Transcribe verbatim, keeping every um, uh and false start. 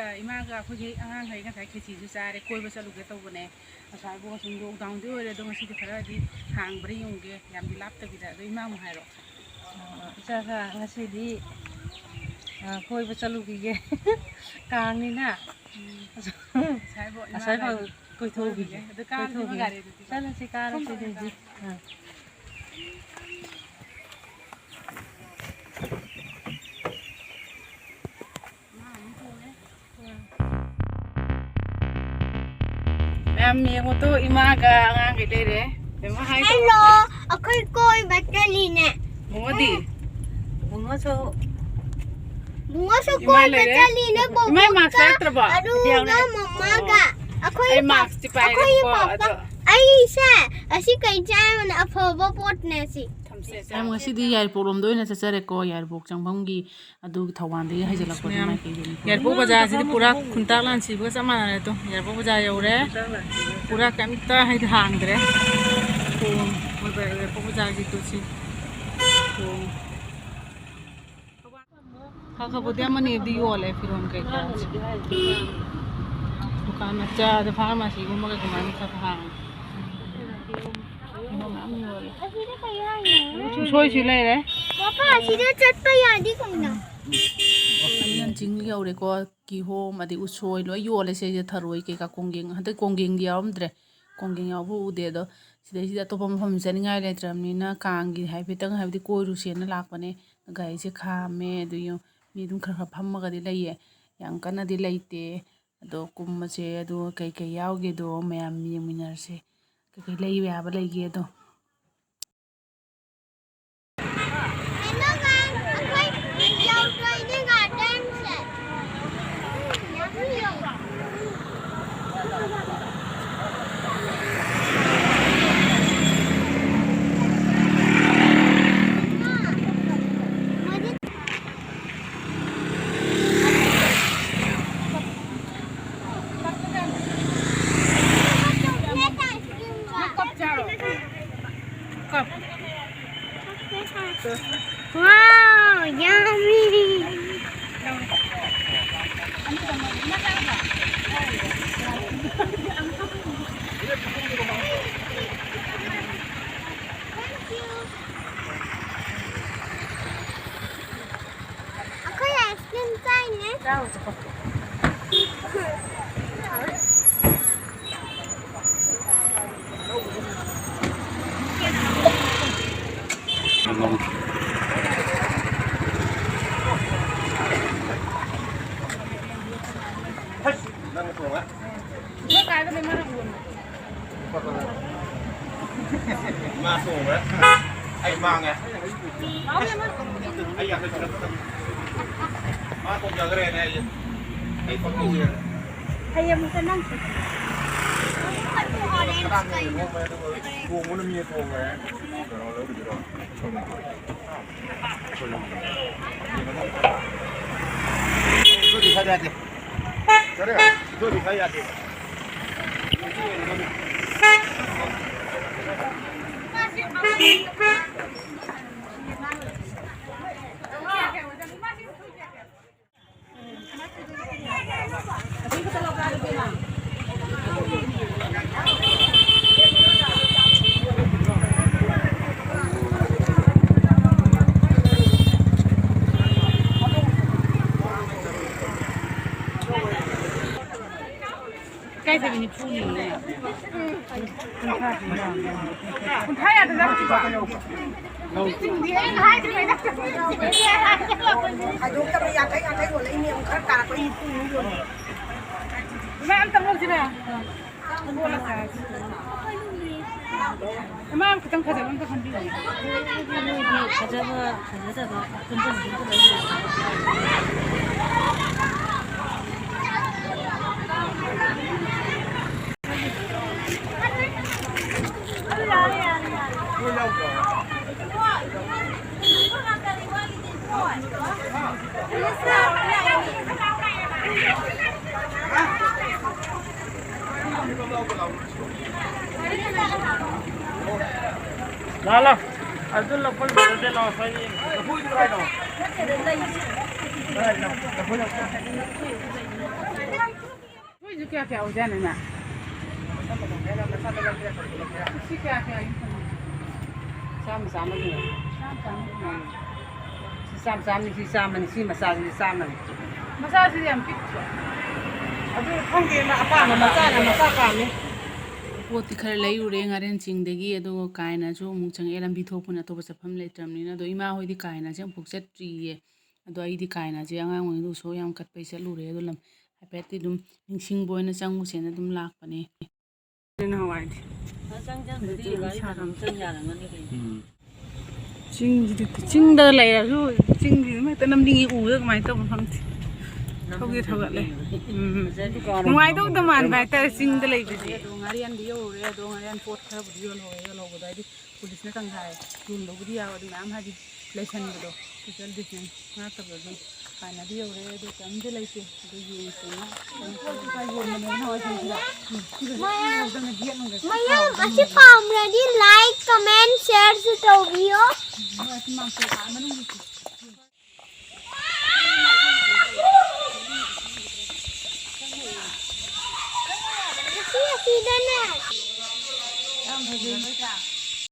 ꯑ, ꯏꯃꯥꯒ ꯑꯩꯈꯣꯏꯒꯤ ꯑꯉꯥꯡꯈꯩ ꯉꯁꯥꯏ ꯈꯦꯆꯤꯁꯨ ꯆꯥꯔꯦ, ꯀꯣꯏꯕ ꯆꯠꯂꯨꯒꯦ ꯇꯧꯕꯅꯦ꯫ ꯉꯁꯥꯏꯕꯨ ꯁꯨꯝ lockdownꯗꯤ ꯑꯣꯏꯔꯦ, ꯑꯗꯣ ꯉꯁꯤꯗꯤ ꯈꯔꯗꯤ ꯍꯥꯡꯕ꯭ꯔꯥ ꯌꯦꯡꯉꯨꯒꯦ, ꯌꯥꯝꯗꯤ ꯂꯥꯞꯇꯕꯤꯗ꯫ ꯑꯗꯣ ꯏꯃꯥ ꯑꯃꯨꯛ ꯍꯥꯏꯔꯣ꯫ ꯑ, ꯏꯆꯥ ꯁꯥ, ꯉꯁꯤꯗꯤ, ꯑ, ꯀꯣꯏꯕ ꯆꯠꯂꯨꯈꯤꯒꯦ꯫ ꯀꯥꯡꯅꯤꯅ꯫ ꯎꯝ꯫ ꯑꯁ꯭ꯋꯥꯏꯐꯥꯎ ꯀꯣꯏꯊꯣꯛꯎꯈꯤꯒꯦ꯫ ꯑꯗꯨ ꯀꯥꯡꯁꯤꯃ ꯀꯣꯏꯊꯣꯛꯎꯈꯤꯒꯦ꯫ ꯒꯥꯔꯤꯗꯨꯗꯤ꯫ ꯆꯠꯂꯁꯤ, ꯀꯥꯔꯁꯤ ꯑꯗꯨꯗꯤ꯫ ꯑ꯫ ꯃꯌꯥꯝ ꯌꯦꯡꯉꯨ ꯇꯨ, ꯏꯃꯥꯒ ꯑꯉꯥꯡꯈꯩ ꯂꯩꯔꯦ꯫ ꯕꯦꯝꯃ ꯍꯥꯏ ꯇꯧ꯫ Hello, ꯑꯩꯈꯣꯏ ꯀꯣꯏꯕ ꯆꯠꯂꯤꯅꯦ꯫ ꯕꯨꯡꯉꯣꯗꯤ? ꯕꯨꯡꯉꯣꯁꯨ꯫ ꯕꯨꯡꯉꯣꯁꯨ ꯏꯃꯥ ꯀꯣꯏꯕ ꯂꯩꯔꯦ꯫ ꯆꯠꯂꯤꯅꯦ, ꯏꯃꯥ ꯃꯥꯛꯁ ꯕꯣꯕꯣꯛꯀ꯫ ꯌꯥꯎꯔꯛꯇ꯭ꯔꯕꯣ? ꯑꯗꯨꯒ ꯌꯥꯎꯔꯦ꯫ ꯃꯃꯥꯒ꯫ ꯑꯩꯈꯣꯏ ꯑꯩ ꯄꯥ-, ꯃꯥꯛꯁꯇꯤ ꯑꯩꯈꯣꯏ ꯄꯥꯏꯔꯦꯕꯀꯣ, ꯄꯥꯄꯥ꯫ ꯑꯗꯣ ꯑꯩꯁꯦ ꯑꯁꯤ ꯀꯩ ꯆꯥꯏꯕꯅ ꯑꯐꯕ ꯄꯣꯠꯅꯦ ꯁꯤ꯫ ꯊꯝꯁꯦ꯫ ꯃꯌꯥꯝ ꯉꯁꯤꯗꯤ ꯌꯥꯏꯔꯤꯄꯣꯛꯂꯣꯝꯗ ꯑꯣꯏꯅ ꯆꯠꯆꯔꯦꯀꯣ, ꯌꯥꯏꯔꯤꯄꯣꯛ ꯆꯪꯐꯝꯒꯤ ꯑꯗꯨꯒꯤ ꯊꯧꯕꯥꯜꯗꯒꯤ ꯍꯥꯏꯖꯤꯜꯂꯛꯄꯗꯨ ꯃꯌꯥꯝ ꯃꯥꯏꯀꯩꯗꯅꯤꯀꯣ꯫ ꯌꯥꯏꯔꯤꯄꯣꯛ ꯕꯖꯥꯔꯁꯤꯗꯤ ꯄꯨꯔꯥ ꯈꯨꯟꯇꯥꯛ ꯂꯥꯟꯁꯤꯕꯒ ꯆꯞ ꯃꯥꯟꯅꯔꯦ꯫ ꯑꯗꯣ ꯌꯥꯏꯔꯤꯄꯣꯛ ꯕꯖꯥꯔ ꯌꯧꯔꯦ꯫ ꯄꯨꯔꯥ ꯀꯩꯝꯇ ꯍꯥꯏꯗꯤ ꯍꯥꯡꯗ꯭ꯔꯦ꯫ ꯊꯣꯡ, ꯃꯣꯏ ꯕ-, ꯌꯥꯏꯔꯤꯄꯣꯛ ꯕꯖꯥꯔꯒꯤ ꯇꯨꯠꯁꯤ꯫ ꯊꯣꯡ꯫ ꯈꯔ ꯈꯔꯕꯨꯗꯤ ꯑꯃꯅꯤꯕꯨꯗꯤ ꯌꯣꯜꯂꯦ ꯐꯤꯔꯣꯜ ꯀꯩꯀꯥꯁꯦ꯫ ꯗꯨꯀꯥꯟ ꯃꯆꯥꯗ ꯐꯥꯔꯃꯥꯁꯤꯒꯨꯝꯕ ꯀꯩꯒꯨꯝꯕ ꯑꯃꯈꯛ ꯍꯥꯡꯉꯦ꯫ ꯎꯁꯣꯏꯁꯨ ꯂꯩꯔꯦ꯫ ꯄꯥꯄꯥ, ꯑꯁꯤꯗ ꯆꯠꯄ ꯌꯥꯗꯤ ꯀꯩꯅꯣ? ꯆꯤꯡ ꯌꯧꯔꯦꯀꯣ꯫ ꯀꯤꯍꯣꯝ, ꯑꯗꯩ ꯎꯁꯣꯏ ꯂꯣꯏ ꯌꯣꯜꯂꯦ ꯁꯤꯗꯩꯁꯤꯗ꯫ ꯊꯔꯣꯏ ꯀꯩꯀꯥ, ꯀꯣꯡꯒꯦꯡ, ꯍꯟꯗꯛ ꯀꯣꯡꯒꯦꯡꯗꯤ ꯌꯥꯎꯔꯝꯗ꯭ꯔꯦ꯫ ꯀꯣꯡꯒꯦꯡ ꯌꯥꯎꯕ ꯎꯗꯦ꯫ ꯑꯗꯣ ꯁꯤꯗꯩꯁꯤꯗ ꯑꯇꯣꯞꯄ ꯃꯐꯝ ꯆꯠꯅꯤꯡꯉꯥꯏ ꯂꯩꯇ꯭ꯔꯕꯅꯤꯅ ꯀꯥꯡꯒꯤ ꯍꯥꯏꯐꯦꯠꯇꯪ ꯍꯥꯏꯕꯗꯤ ꯀꯣꯏꯔꯨꯁꯦꯅ ꯂꯥꯛꯄꯅꯦ꯫ ꯒꯥꯔꯤꯁꯦ ꯈꯥꯝꯃꯦ꯫ ꯑꯗꯨ ꯌꯦꯡꯉꯨ, ꯃꯤ ꯑꯗꯨꯝ ꯈꯔ ꯈꯔ ꯐꯝꯃꯒꯗꯤ ꯂꯩꯌꯦ꯫ ꯌꯥꯝ ꯀꯟꯅꯗꯤ ꯂꯩꯇꯦ꯫ ꯑꯗꯣ ꯀꯨꯝꯃꯁꯦ꯫ ꯑꯗꯨꯒ ꯀꯩꯀꯩ ꯌꯥꯎꯒꯦꯗꯣ ꯃꯌꯥꯝ ꯌꯦꯡꯃꯤꯟꯅꯔꯁꯦ꯫ ꯀꯩꯀꯩ ꯂꯩꯕ ꯌꯥꯕ ꯂꯩꯒꯦꯗꯣ꯫ Hello guys, ꯑꯩꯈꯣꯏ ꯌꯧꯗꯣꯏꯅꯦ gardenꯁꯦ꯫ ꯃꯥ ꯇꯣꯡꯉꯦ꯫ ꯑꯩ ꯃꯥꯡꯉꯦ꯫ ꯑꯩ ꯌꯥꯡꯈꯩ ꯁꯨꯔꯛꯀꯗꯕꯅꯤ꯫ ꯃꯥ ꯇꯣꯡꯖꯈ꯭ꯔꯦꯅꯦ ꯑꯩ꯫ ꯑꯩ ꯄꯪꯇꯣꯡ ꯇꯣꯡꯉꯦ꯫ ꯍꯌꯦꯡ ꯑꯃꯨꯛꯇ ꯅꯪ꯫ ꯀꯅꯥꯅ ꯇꯣꯡꯕꯅ ꯃꯤ ꯇꯣꯡꯉꯦ꯫ ꯑꯗꯨꯗꯤ ꯈꯔ ꯌꯥꯗꯦ꯫ ꯀꯔꯤ? ꯑꯗꯨꯗꯤ ꯈꯔ ꯌꯥꯗꯦ꯫ ꯀꯥꯏꯗꯒꯤ ꯅꯤꯐꯨꯅꯣꯅꯦ? ꯀꯨꯟꯊ꯭ꯔꯥ ꯌꯥꯗ ꯅꯠꯇ꯭ꯔꯣ? ꯈꯥꯏꯗꯣꯛꯇꯕ ꯌꯥꯡꯈꯩ ꯌꯥꯡꯈꯩ ꯌꯣꯜꯂꯦ꯫ ꯏꯅꯦ ꯑꯃꯨꯛ ꯈꯔ ꯇꯥꯔꯛꯄ ꯅꯤꯐꯨꯃꯨꯛ ꯌꯣꯜꯂꯦ꯫ ꯏꯃꯥ, ꯑꯝꯇ ꯂꯧꯁꯤꯔꯥ? ꯏꯃꯥ, ꯈꯤꯇꯪ ꯐꯖꯕ ꯑꯝꯇ ꯈꯟꯕꯤꯌꯨꯅꯦ꯫ ꯅꯣꯏꯗꯤ ꯐꯖꯕ, ꯐꯖꯗꯕ ꯄꯨꯟꯁꯤꯟ ꯄꯨꯟꯁꯤꯜꯂ ꯌꯣꯜꯂꯦ꯫ ꯂꯥꯛꯑꯣ, ꯂꯥꯛꯑꯣ꯫ ꯑꯗꯨ ꯂꯧꯕ ꯂꯣꯏꯔꯗꯤ ꯂꯥꯛꯑꯣ, ꯁ꯭ꯋꯥꯏꯗ ꯌꯦꯡꯉꯣ꯫ ꯂꯐꯣꯏꯗꯤ ꯀꯗꯥꯏꯅꯣ? ꯀꯗꯥꯏꯅꯣ? ꯂꯐꯣꯏ ꯂꯧꯕ꯫ ꯂꯐꯣꯏꯁꯨ ꯀꯌꯥ ꯀꯌꯥ ꯑꯣꯏꯖꯥꯠꯅꯣ, ꯏꯃꯥ? ꯁꯤ ꯀꯌꯥ ꯀꯌꯥꯒꯤ ꯐꯪꯉꯤ? ꯆꯥꯝꯃ, ꯆꯥꯝꯃꯒꯤ꯫ ꯆꯥꯝꯃ, ꯆꯥꯝꯃꯒꯤ꯫ ꯁꯤ ꯆꯥꯝꯃ, ꯆꯥꯝꯃꯅꯤ, ꯁꯤ ꯆꯥꯝꯃꯅꯤ, ꯁꯤ ꯃꯆꯥꯁꯤꯗꯤ ꯆꯥꯝꯃꯅꯤ꯫ ꯃꯆꯥꯁꯤꯗꯤ ꯌꯥꯝ ꯄꯤꯛꯇ꯭ꯔꯣ? ꯑꯗꯨ ꯈꯪꯗꯦ, ꯃꯥ ꯑꯄꯥꯝꯕ ꯃꯆꯥꯅ ꯃꯆꯥ ꯄꯥꯝꯃꯦ꯫ ꯄꯣꯠꯇꯤ ꯈꯔ ꯂꯩꯔꯨꯔꯦ ꯉꯥꯔꯦꯟ ꯆꯤꯡꯗꯒꯤ, ꯑꯗꯨꯒ ꯀꯥꯏꯅꯁꯨ ꯑꯃꯨꯛ ꯆꯪꯉꯛꯑꯦ꯫ ꯂꯝꯕꯤ ꯊꯣꯛꯄꯅ ꯑꯇꯣꯞꯄ ꯆꯠꯐꯝ ꯂꯩꯇ꯭ꯔꯕꯅꯤꯅ꯫ ꯑꯗꯣ ꯏꯃꯥ ꯍꯣꯏꯗꯤ ꯀꯥꯏꯅꯁꯦ ꯑꯃꯨꯛꯐꯥꯎ ꯆꯠꯇ꯭ꯔꯤꯌꯦ꯫ ꯑꯗꯣ ꯑꯩꯗꯤ ꯀꯥꯏꯅꯁꯦ ꯑꯉꯥꯡ ꯑꯣꯏꯔꯤꯉꯩꯗ ꯎꯁꯣꯞ ꯌꯥꯝ ꯀꯠꯄꯩ ꯆꯠꯂꯨꯔꯦ꯫ ꯑꯗꯣ ꯂꯝ ꯍꯥꯏꯐꯦꯠꯇꯤ ꯑꯗꯨꯝ ꯅꯤꯡꯁꯤꯡꯕ ꯑꯣꯏꯅ ꯆꯪꯉꯨꯁꯦꯅ ꯑꯗꯨꯝ ꯂꯥꯛꯄꯅꯦ꯫ ꯅꯍꯥꯟꯋꯥꯏꯗꯤ꯫ ꯆꯪ ꯆꯪꯕꯨꯗꯤ ꯍꯧꯖꯤꯛꯇꯤ ꯒꯥꯔꯤ ꯏꯁꯥ ꯈꯔ ꯈꯔ ꯆꯪ ꯌꯥꯔꯝꯒꯅꯤ ꯀꯩꯅꯣ꯫ ꯎꯝ꯫ ꯆꯤꯡꯁꯤꯗꯤ, ꯆꯤꯡꯗ ꯂꯩꯔꯁꯨ ꯆꯤꯡꯁꯤ ꯑꯗꯨꯝ ꯍꯦꯛꯇ ꯅꯝꯅꯤꯡꯉꯤ, ꯎꯕꯗ ꯀꯃꯥꯏꯅ ꯇꯧꯕꯅꯣ ꯈꯪꯗꯦ꯫ ꯊꯧꯒꯦ ꯊꯧꯒꯠꯂꯦ꯫ ꯎꯝ꯫ ꯅꯨꯡꯉꯥꯏꯗꯧꯗ ꯃꯥꯟꯕ ꯍꯥꯏꯇꯥꯔꯦ ꯆꯤꯡꯗ ꯂꯩꯕꯁꯦ꯫ ꯑꯗꯣ ꯉꯥꯔꯦꯟꯗꯤ ꯌꯧꯔꯨꯔꯦ, ꯑꯗꯣ ꯉꯥꯔꯦꯟ ꯄꯣꯠ ꯈꯔꯕꯨꯗꯤ ꯌꯣꯜꯍꯧꯋꯦ, ꯌꯣꯜꯍꯧꯕꯗꯣ ꯍꯥꯏꯗꯤ ꯄꯨꯂꯤꯁꯅ ꯇꯪꯈꯥꯏ ꯌꯣꯟꯕꯕꯨꯗꯤ ꯌꯥꯎꯋꯦ, ꯑꯗꯨ ꯃꯌꯥꯝ ꯍꯥꯏꯗꯤ ꯂꯩꯁꯟꯕꯗꯣ, social distance ꯉꯥꯛꯇꯕꯗꯣ ꯑꯗꯨꯝ ꯀꯥꯟꯅꯕ ꯌꯧꯔꯦ꯫ ꯑꯗꯣ ꯀꯩꯝꯇ ꯂꯩꯇꯦ꯫ ꯑꯗꯨ ꯌꯦꯡꯁꯦꯅ ꯀꯩꯅꯣ ꯇꯧꯔꯒ ꯌꯣꯟꯕꯅꯦ ꯅꯍꯥꯟꯋꯥꯏ ꯁꯤꯗ꯫ ꯎꯝ, ꯁꯤꯗ ꯃꯌꯥꯝ ꯌꯣꯟꯕꯗ ꯒꯦꯠ ꯅꯨꯡꯒ ꯃꯌꯥꯝ ꯁꯥꯕ ꯑꯁꯤ ꯄꯥꯝꯂꯗꯤ like, comment, shareꯁꯨ ꯇꯧꯕꯤꯌꯣ꯫ ꯎꯝ, ꯃꯣꯏ ꯑꯁꯤ ꯃꯥꯡꯁꯤꯜꯂꯛꯑ ꯃꯅꯨꯡꯒꯤ ꯑꯁꯤ ꯑꯁꯤꯗꯅꯦ꯫ ꯌꯥꯝ ꯐꯖꯩ꯫